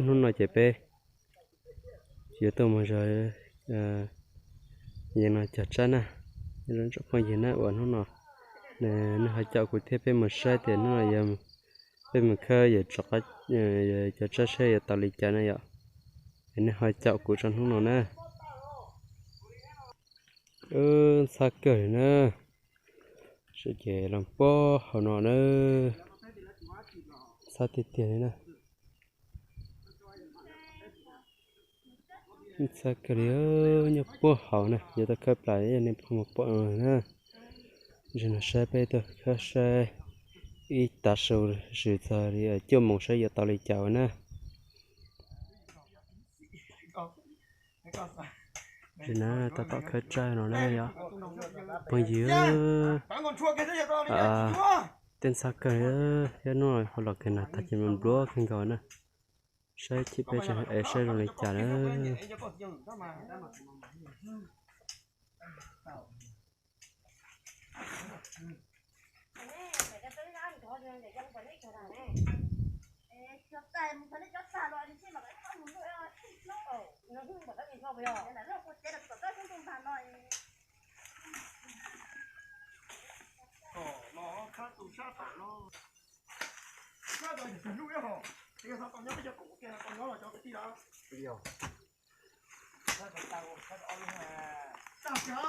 Hnub no ces peb yuav tuaj mus zov yeej no cog tsab na. Nyob zoo tsoom phooj ywg na, uas hnub no nej ho caum kuv thiab peb mus saib tias hnub no yog peb mus khawb cov tsab saib yuav tau li cas na yom. Es nej ho caum kuv tso hnub no na. Ntxhab kawg li na. Saib ces los puag hauv no na. Ntxhab tiag tiag li na. Ntxhab kawg li, nyob puag hauv na, yuav tau khawb plas nej pom mus pom na. Zaum no saib peb tuaj khawb saib ib tav su, sim txog li cuaj moos saib yuav tau li cas na. Li na, tab tom khawb tsab no na yom. Phooj ywg, tej ntxhab kawg li, thiab hnub no los kawg nag tag ces npluav kawg nkaus na. Saib chim peb es saib zoo li cas na.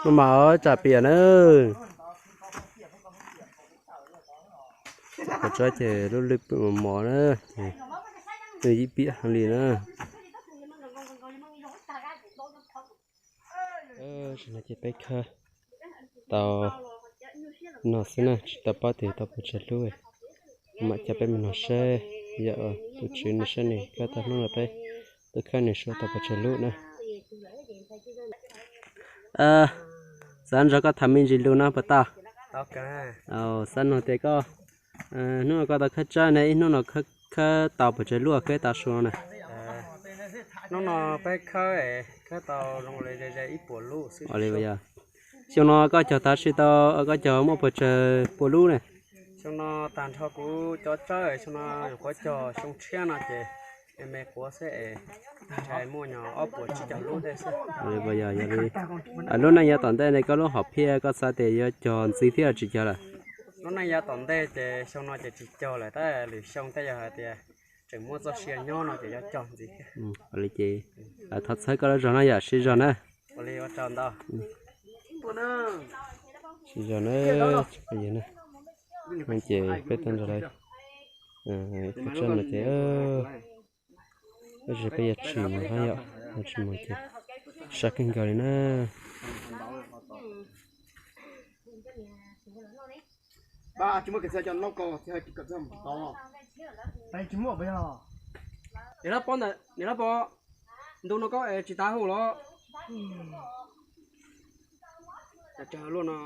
Hnub mas tsam piam na. Kov tsab ces lub lwj pwm mos mos na, ces lwj yim piam heev li na. Zaum no ces peb khawb tau no xwb na, tsis tau paub tias tau puas tsawg lub. Mam coj peb mus nrog saib, yog tus tswv nws saib nws khawb tau hnub no peb tuaj khawb nws saib tau puas tsawg lub na. Xav nrog koj tham me ntsis lus no puas tau? Xav nug tias koj hnub no koj tau khawb tsab ne, ib hnub no khawb tau puas tsawg lub, khawb tau su no na? Hnub no peb khawb, khawb tau zoo li ze ze ib puas lub xwb. Xyoo no koj cog tav su tau, koj cog muaj puas tsawg pua lub ne? Xyoo no tag nrho kuv cov tsawb xyoo no nyuam qhuav cog xyoo tshiab no ces me me quav xwb es ntshai muaj nyog ob puas tsib caug lub tej xwb. Yog li, lub neej yav tom ntej ne koj lub hom phiaj koj xav tias yuav cog ntxiv thiab los tsis cog lawm? Lub neej yav tom ntej ces xyoo no ces tsis cog lawm, tab lwm xyoo tej yog hais tias tseem muaj txoj sia nyob no ces yuav cog ntxiv thiab. Li ces thov txhawb koj lub zog no yom, siv zog na. Siv zog na, tsis pab yus na. Ces peb tuaj nrog lawv khawb tsab no ces tab sis peb yuav tsis mus hab yom, yuav tsis mus ces sab kawg nkaus li na. Niam Lab Pov, niam Lab Pov, ntu no koj es tsis tav hau los? Cas tsawg luaj no.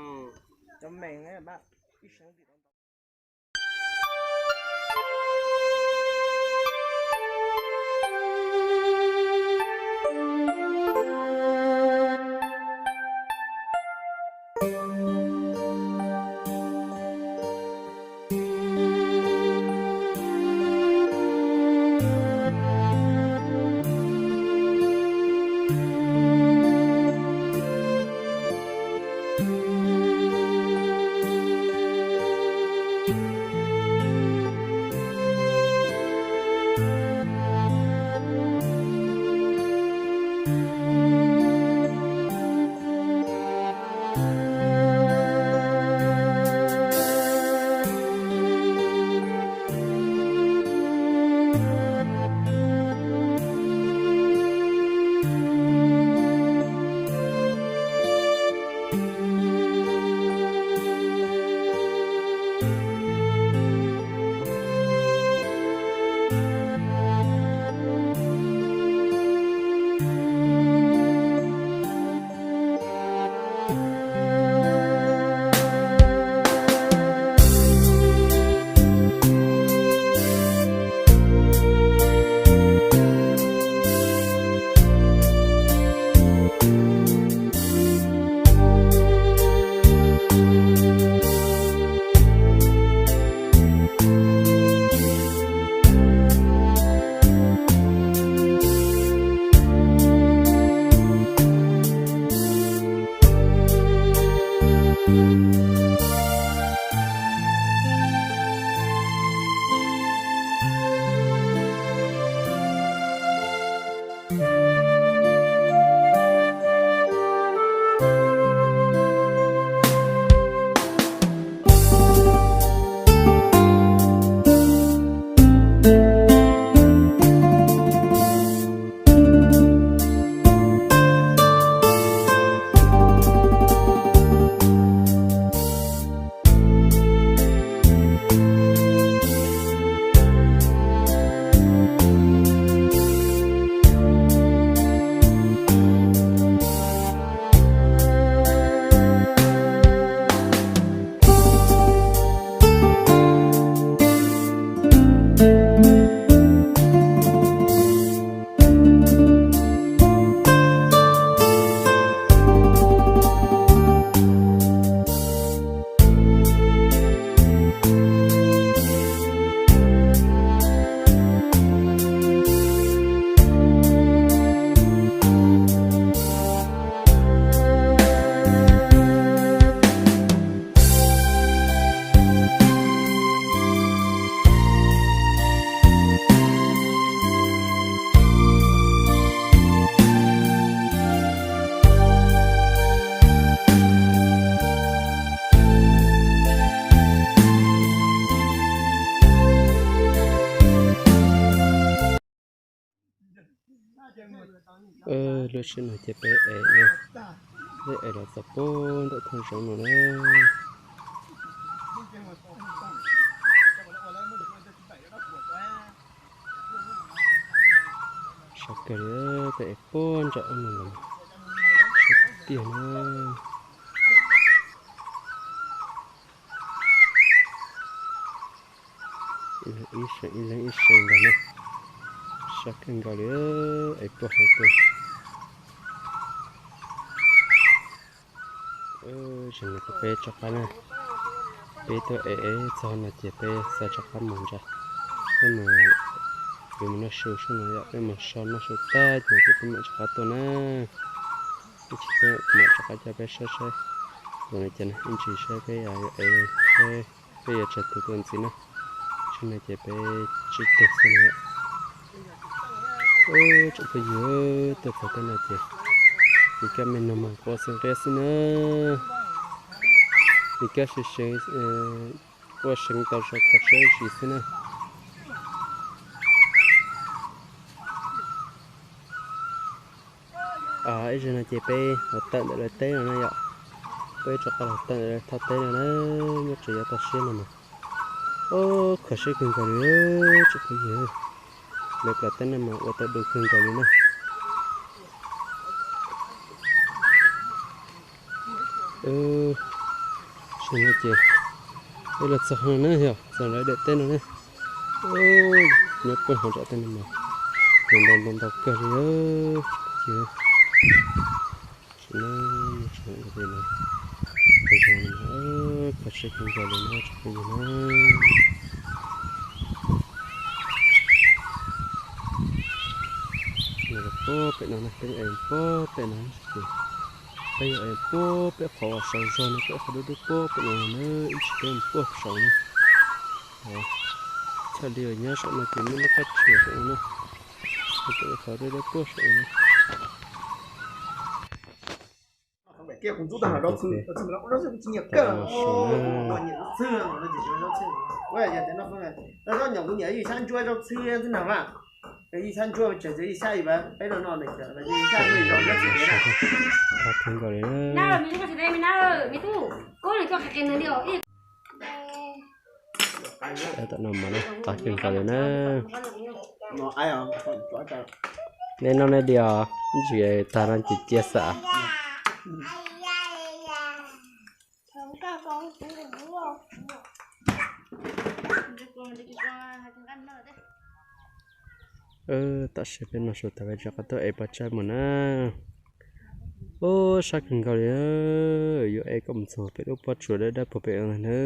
Lub sij hawm no ces peb ev, peb ev los txog puag nram thaj zoov no na. Sab kawg li, peb ev puag nram no los sab tiag na. Ib leeg ib seem ntag na. Sab kawg nkaus li, ev puag hauv tuaj. Zaum no peb rov qab na, peb tuaj ev ev txog no ces peb xav rov qab mus ntsa, peb mus, peb mus noj su sub no yom, peb mus so noj su tag no ces peb mam rov qab tuaj na. Ib chim peb mam rov qab coj peb saib saib. Zaum no ces ib ntsis saib peb yuav ev, saib peb yuav tsawg tus tuaj ntxiv na. Sub no ces peb tsib tug xwb na. Tsoom phooj ywg, tuaj txog tej no ces nws kab me noog mas quaj xeeb nqia xwb na. Nws kab seev seev, quaj seev tau zoo kho siab ib sim xwb na. Ib zaug no ces peb los tawm ntawm lawv teb no na yom. Peb rov qab los tawm ntawm lawv thaj teb no na, nyob rau yav toj siab no mas. Ub, kho siab kawg nkaus li tsoom phooj ywg. Lawv plas teb no mas ua tau du kawg nkaus li na. Ces peb los txog no na yom, txog lawv daim teb no na. Nyob puag hauv nram tej no mas ntau ntau ntau kawg li. Ces kho siab kawg nkaus li na tsoom phooj ywg na. Puag pem no na, peb ev puag pem no, peb yuav ev puag pem qhov uas saum zog no, peb qhov dub dub puag pem no na, ib chim peb mus puag saum no. Tshaj li uas nyob saum no ces muaj lub qab tsuas saum no na, qhov dub dub puag saum no. Tam no mas qab kawg nkaus li na. Nej noj nej diam, ntsis tag no ces cia xav. Tam sim peb noj su tas peb rov qab tuaj ev paj tsawb mus na. Ub, sab kawg nkaus li, yuav ev kom mus txog pem lub pob tsuas dawb dawb puag pem no na.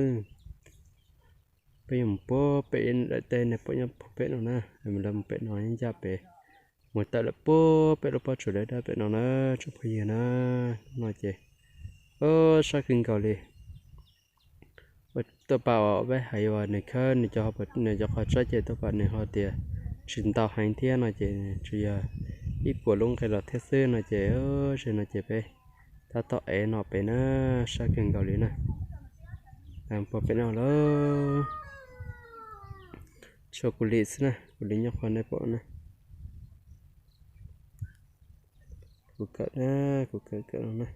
Peb yuav mus puag pem daim teb nej pom nyob puag pem no na, lawv mus pem no ncaj pem, mus tawm lawm puag pem lub pob tsuas dawb dawb pem no na, tsoom phooj ywg na. No ces, ub, sab kawg nkaus li. Tuaj pab uas peb hais uas nws khawb nws cov, nws cov qhov tsawb ces tuaj pab nws ho tias tsis ntau heev thiab no ces tsuas yog ib puas lub nqe los thiab xwb no ces, zaum no ces peb tab tom ev no pem na, sab kawg nkaus li na. Puag pem no lawm, tshuav kuv li xwb na, kuv li nyob qhov nej pom na. Kuv kawm na, kuv kawm kawm no na.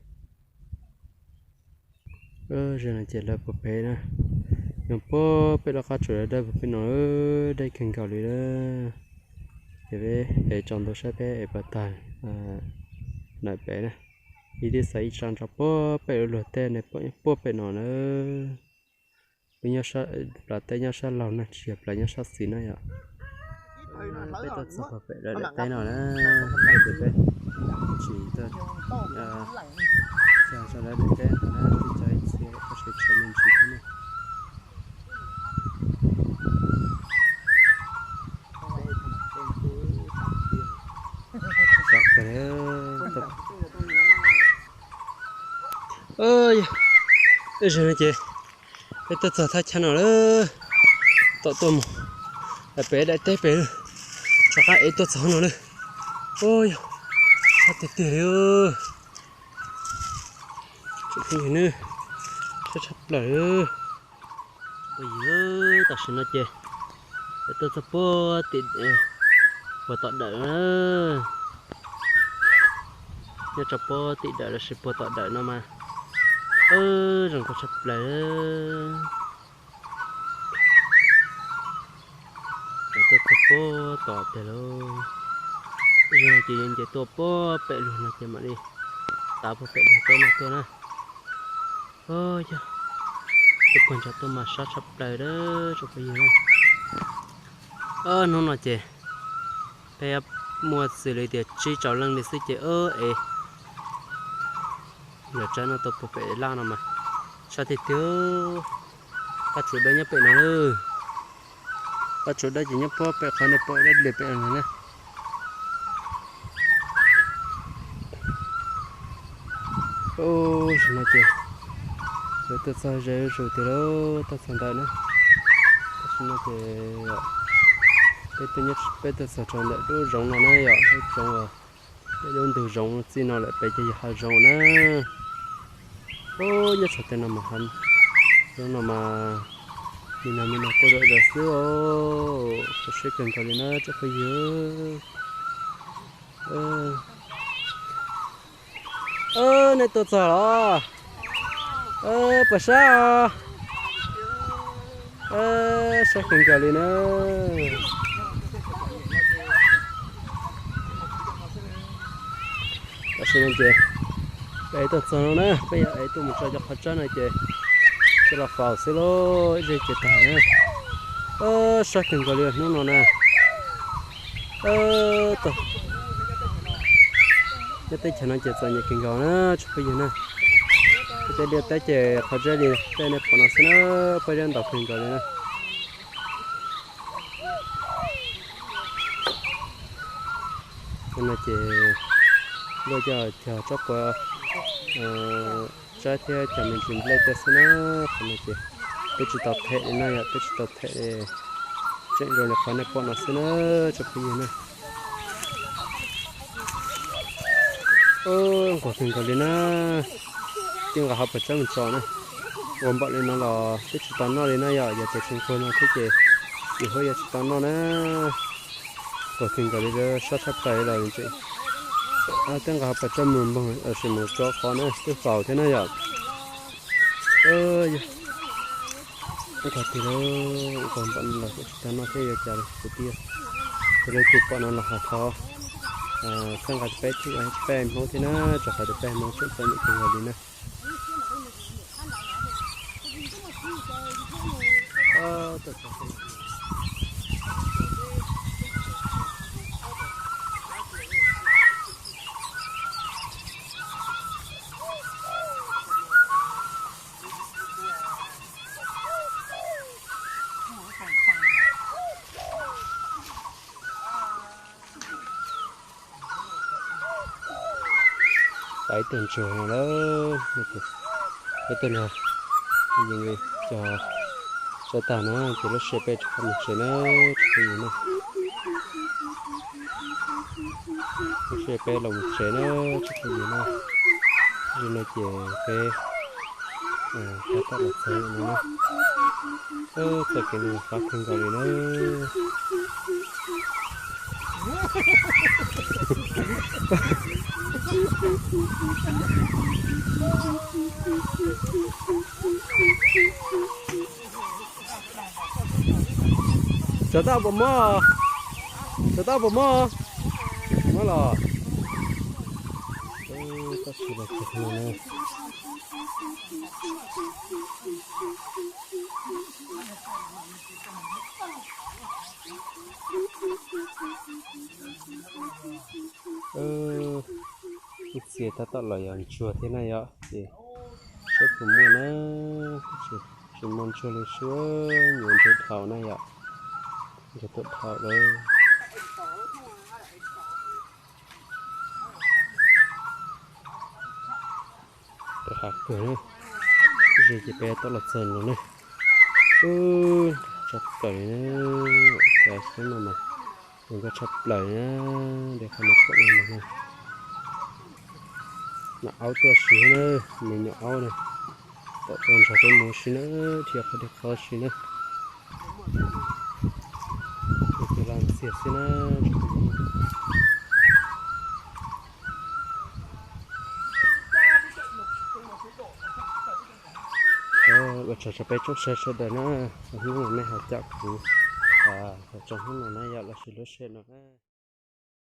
Zaum no ces lawv puag pem na, nyob puag pem lub qab tsuas dawb dawb puag pem no, deb kawg nkaus li lawm. Ces peb ev tsaus ntuj saib peb ev puas tag na pem na. Ib tib xav ib tsa nrog puag pem lub luag tej nej pom nyob puag pem no na. Peb nyob, plas teb nyob sab laug na, tsis yog plas nyob sab xis na yom. Peb tuaj txog puag pem lawv daim teb no na, ces peb tsis tuaj, txog lawv daim teb no na, peb cov ib txhia koj sawv tsees me ntsis thiab na. Zaum no ces peb tuaj txog thaj chaw no lawm, tom tuaj mus pem daim teb pem, rov qab ev tuaj txog no lawm. Ub, yog txhob tiag tiag li. Tsoom phooj ywg na, sab tshaj plaws. Phooj ywg, tam sim no ces peb tuaj txog puag tim, puag tom dawm na. Nyob rau puag tim dawm los sis puag tom dawm no mas, zoo nkauj tshaj plaws. Peb tuaj txog puag tom tiag lauj. Ib zaug ces yuav nce tuaj puag pem lug no ces mam li tav puag pem lug teb no tuaj na. Yog, tuaj puag nrad tuaj mas sab tshaj plaws tsoom phooj ywg na. Hnub no ces peb muaj xws li tias tsib rau leej li xwb ces es yog tsaib no tuaj puag pem laj no mas sab tiag tiag. Paj tsuas dawb nyob pem no lawm. Paj tsuas dawb ces nyob puag pem qhov nej pom dawb dawb pem no na. Ub, tam sim no ces yuav tuaj txog ze zuj zus tiag lauj, tuaj txog ntawm na. Tam sim no ces peb tuaj nyob, peb tuaj txog rau ntawm lub zoov no na yom, lub zoov uas, lub ntug zoov txij no lawm pem ces yog hav zoov na. Ub, nyob txog tej no mas, zoov no mas me no me no quaj zom zaws xwb os, siab kawg nkaus li na tsoom phooj ywg. Nej tuaj txog los? Puas sab os? Sab kawg nkaus li na. Tam sim no ces peb tuaj txog no na, peb yog es tuaj mus tso cov qhov tsab no ces tsis los faus xwb lauj, ib zej ces tag na. Sab kawg nkaus li hnub no na. Nyob teb chaws no ces txom nyem kawg nkaus na tsoom phooj ywg na. Tej liaj teb ces qhov zeb li tej nej pom no xwb na, pob zeb ntau kawg nkaus li na. Hnub no ces luaj coj cog tsob quav, tsaib thiab cog me ntsis nplej tej xwb na. Qhov no ces peb tsis tau them li na yom, peb tsis tau them li, tseem zoo li qhov nej pom no xwb na tsoom phooj ywg na. Nquag kawg nkaus li na. Tej nqa hauv pas tsab mus tso na. Ua npaum li no los twb tsis tau noj li na yom, yog tias tsis nquag no thiab ces yus huab yuav tsis tau noj na. Nquag kawg nkaus li, sab tshaj plaws los tseem, tej nqa hauv pas tsab mus npoog los sis mus tso qhov na twb faus thiab na yom. Nquag tiag, nquag npaum no los twb tsis tau noj thiab yuav cas li kwv tij. Yog leej twg pom no los ho thov txhawb nqa rau peb thiab, peb Hmoob thiab na, rau qhov tias peb Hmoob tseem txom nyem kawg nkaus li na. Pais ib tug ntsuag no lawm, ib tug no, cog tsawb tag na ces lub sij hawm peb rov qab mus tsev na tsoom phooj ywg na. Lub sij hawm peb los mus tsev na tsoom phooj ywg na. Zaum no ces peb tab tom los txog no na. Txoj kev no fab kawg nkaus li na. Tsov tau puas mob? Tsov tau puas mob? Mob los? Tab sis los txog no na. Ib txhia tab tom los yog ntsuag thiab na yom, ces saib puas muaj na. Tsis muaj ntsuag li sub, nyuam ntsuag dhau na yom, ntsuag tuaj dhau lawm. Rau hav kawg na, ib zaug ces peb tab los txog no na. Ub, tsaus kawg li na, cov xyoob no mas zoo nkauj tshaj plaws na, li qhov nej pom no na. Nyuam aub tuaj si na, me nyuam aub na, pom tuaj nrog peb mus si na, dhia qhov dhia qhov si na. Tus laj ntxiag xwb na. Rau peb tsoom saib sawv daws na, hnub no nej ho caum kuv txog hnub no na yom, los sis lub sij hawm no na.